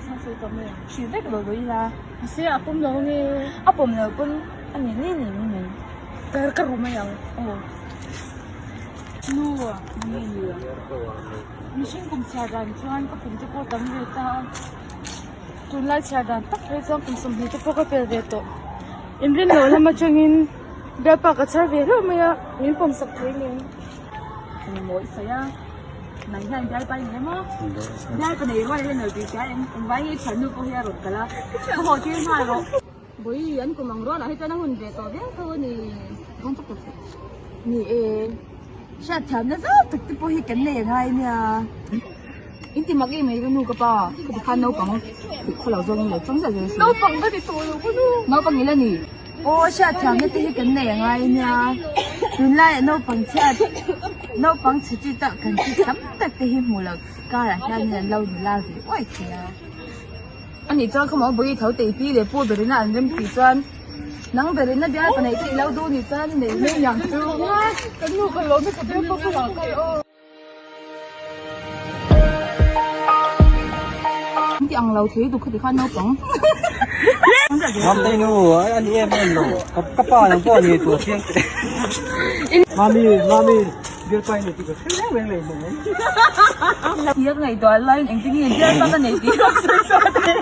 chhan sawi tawh mai ang. Hrilh vek lo lo ila. Mahse a pawm lo nge? A pawm lo pawn a ni ni ni ni mai. Ka ka ru mai ang. Aw. Nu nge ni a? Mihring kum chhiar dan chuan ka kum te pawh tam ve ta a. Tunlai chhiar dan tak phei chuan kum 20 te pawh ka pel ve tawh. Inrin loh lam atangin bialpa ka chhar ve hlauh mai a, min pawm sak thei nen. Engmaw i sawi a? Nang hian bialpa i nei em aw? Bialpa nei rual hian lo tih sia eng engvai nge i thiannu pawh hi a rawn kal a? Ka haw tir nghal rawh. Bawi an kum ang rualah hi chuan a hun ve tawh viau tho a ni. Khan tak tak Ni e, hriatthiamna zau tak te pawh hi kan nei angai nia. In ti mak em mai ka nu ka pa, ka ti khan naupang tih khaw lo zawngin lo chang zet zel si. Naupang ka ti tawh lo ka nu. Naupang ila ni. Aw hriatthiamna te hi kan nei angai nia. Tunlaiah naupang chhiat, naupang chhe chi tak kan chi tam tak te hi hmuh loh karah hianin an lo nula ve uai thei a. A nih chuan khawmah bawi tho tei pi leh pu berina an rem tih chuan nang berina bial paneih te i lo duh nih chuan nei mai ang chu. Ka nu ka lawm i ka bialpa bulah kal aw. An ti ang lo thei duk khati khan naupang. Mamtei nu a ni em em lo ka pa nang pawh a ni tur chiang teh. Mami mami bialpa i nei tih ka hre reng reng leh hmuh mai. Tia ka ngaihtuah laiin engtin nge bialpa ka nei tih ka sawi sawi thei.